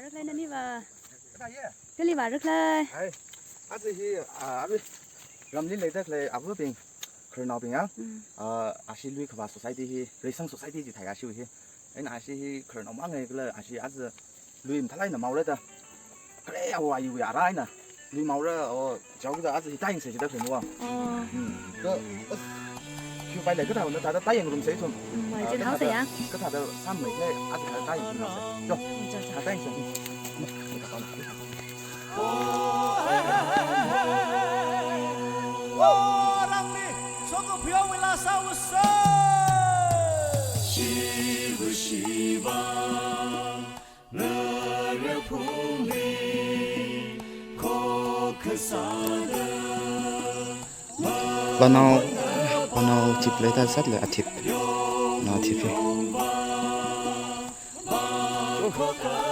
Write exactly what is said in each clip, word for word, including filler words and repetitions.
Khalei naniva. Kali vāra khalei. Hai. Aja hi, ah, abi ramli leida khalei avabing, khararnaobing ya. Mm. Ah, ashi lui khavā society hi, Reisang society jithai ashi hi. Eina ashi hi khararnao mangai kala ashi aja lui mathālāk eina maora da. Khare awo ayi wui ara eina lui maora o, jaoda aja hi tāyangsa jida khalei nuwa. Oh. Hmm. Kha, as, khiupailei kathāda, thāda tāyangrumsa ithum. Mm, mai Ah, chen kathāda, haosa ya. Kathāda sāmlei khalei, aja thāda tāyangrumsa. Jo. Mm, jo, jo. Thāda tāyangsa. Panao, panao chip leida sālei athip. Nao thip hi.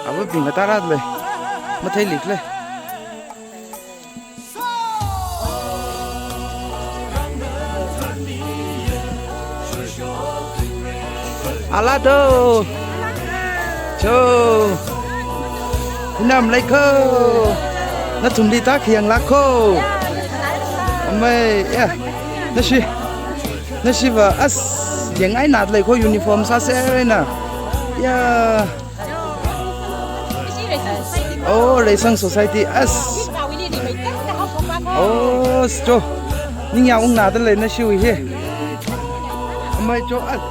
Avabing ngatā rālei. Matheili khalei. Ala do. Cho. Inam lei kho. Nathumli tākhayang lāk kho. Amei, ya. Nashi. Nashiva as, yangngainadalei kho uniform sāser eina. Ya. Oh, Reisang Society as. Oh, cho. Ningyāng ungnadalei nashiwui hi. Amei cho as.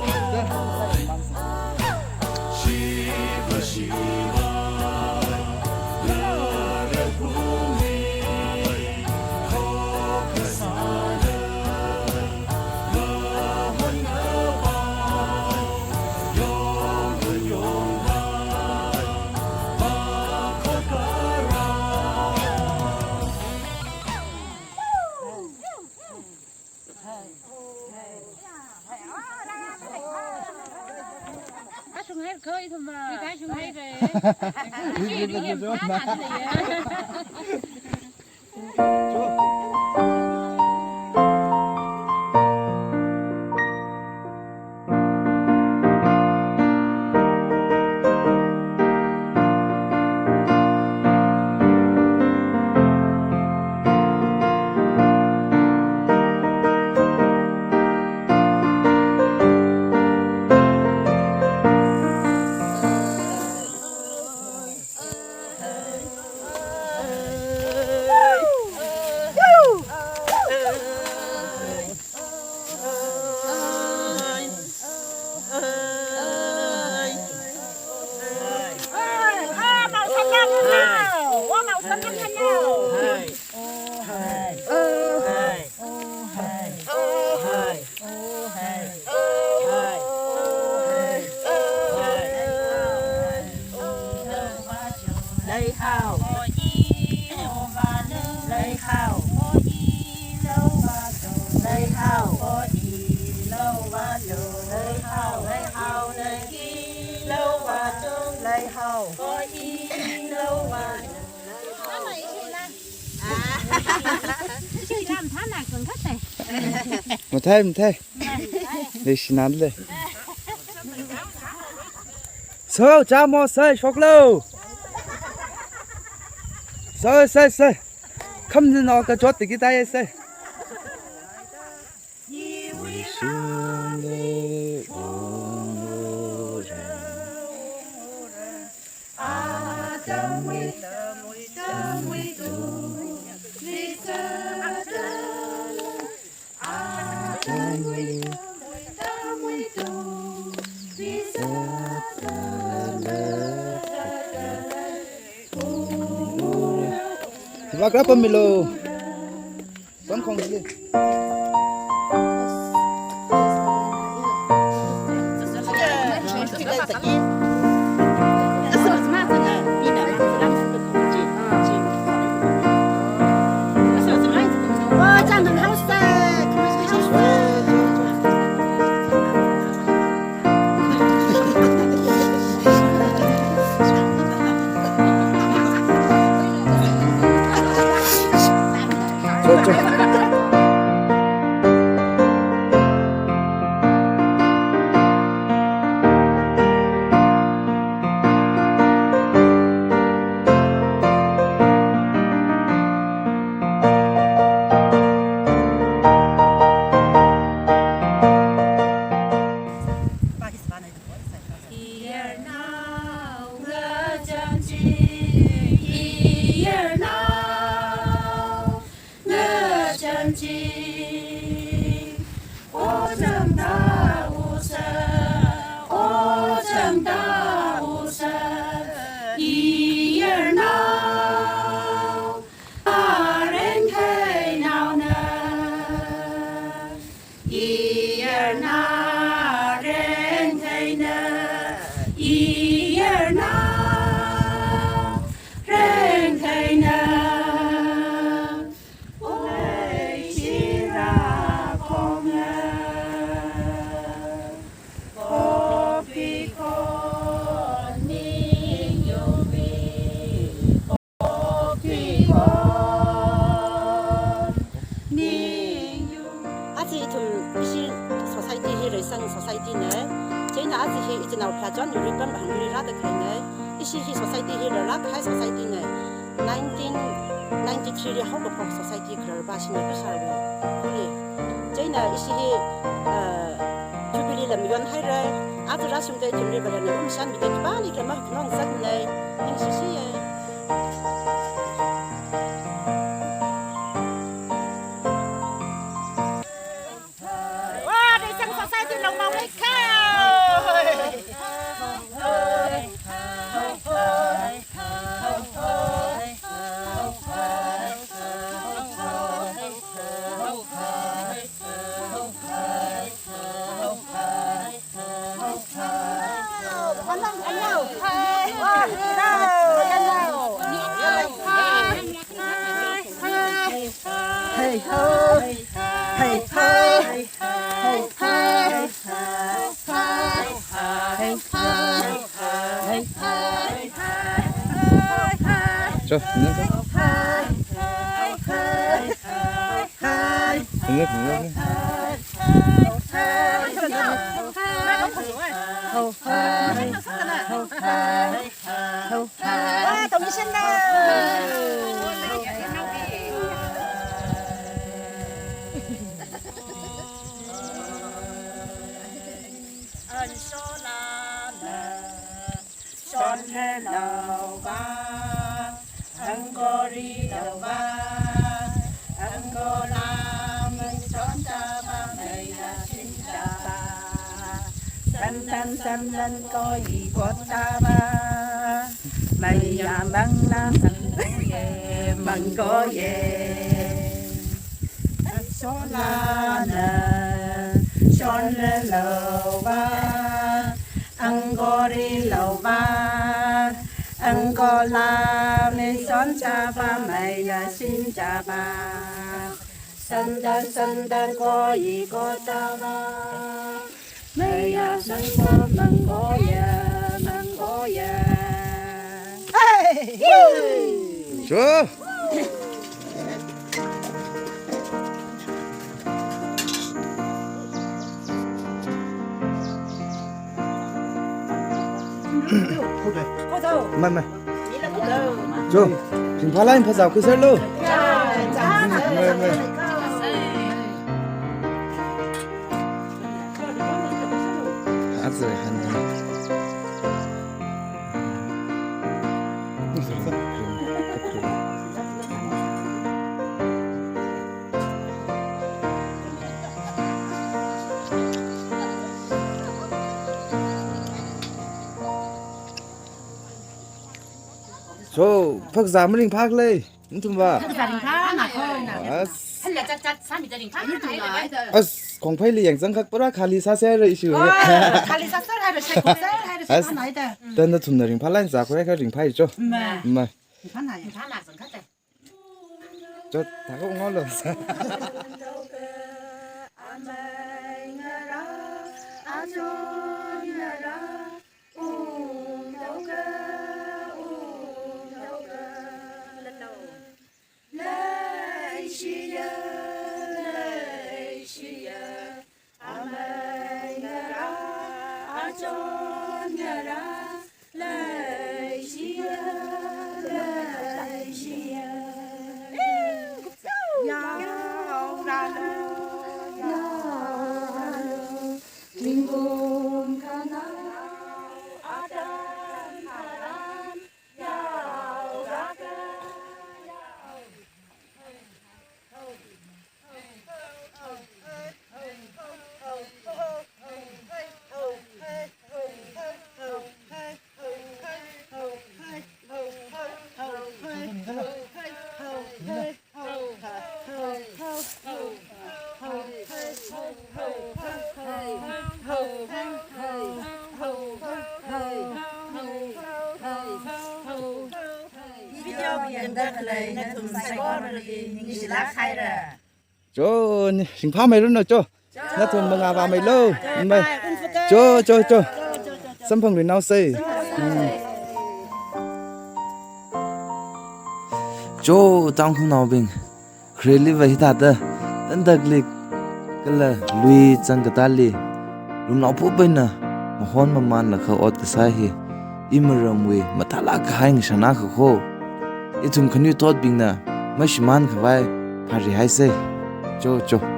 Mathei, mathei. Leishinadalei. So, chamo, sai, shoklo. So, sai, sai. Khamjin o kachot tiki tai, sai. Hiva kra pamilo. Pamkhong le. Ojam ta usa, ojam ta usa, iyarnao, areng kainaona, iyarna, reng kaina, iyarna, reng kaina. Aja ithum ishi society hi Reisang society na. Chieina aja hi ichinao phachon yuri pam hangri rāda kahaina. Ishi hi society hi rāra kahai society na. Nineteen ninety-three li haokaphok society khararpa shina kasharwui. Kuli. Chieina ishi hi, uh, Jubilee lam yonhaira. Aja rāshungda ithumli Varena umshanmida khipālikha makhangasak na. Ningshishiya. Wa, Reisang society long mau lei kha. Shonlelova, Angkori lova, Angkola mei chonchava meiya shinchava, Sandan Sandan koi kotava, meiya mangla mangkoye, mangkoye. Solana, Shonlelova, Angkori lova, Angkola mei chonchava meiya shinchava, Sandan Sandan koi kotava, meiya sangko mangkoye, mangkoye. Hey! Cho! Mai, mai. Cho, ringphālāk phazā khuiserlu. Mai, mai. Aja han. Cho, phazā maringphālei. Nathumva? Phazā ringphāna kho. As. Hala chat chat sāmida ringphā. As, kongphaili yangzang khak para khali sāsera issue. Oh, khali sāsera haira, shai khosera haira, as, sānaida. Tangda nathumna ringphālāk zākhui kha ringphāi cho. Ma. Ma. Ringphāna ya. Ringphāna zangkhatta. Cho, thākha unglo. Leishiya, leishiya, amei ngarā, achon ngarā, leishiya, leishiya. Yaorālu, yaorālu, zingkum khanao, atam tharan, yaorāka, yao. Dakhalei nathum saikorali ningshilāk haira. Cho, ni, ringphāmeiranu cho. Nathum mangā vāmeilu. Mai. Cho, cho, cho. Samphangluinaosei. Hmm. Cho, Tangkhulnaobing. Khareli va hithāda, tandakli kala lui zangkatāli, lumnaophopaina mahon mamanlaga ot kasā hi, imaramwui mathālāk kahai ngashanna kha kho. Ithum khanuithotbingna mashimānkhavai phārihaisei. Cho, cho.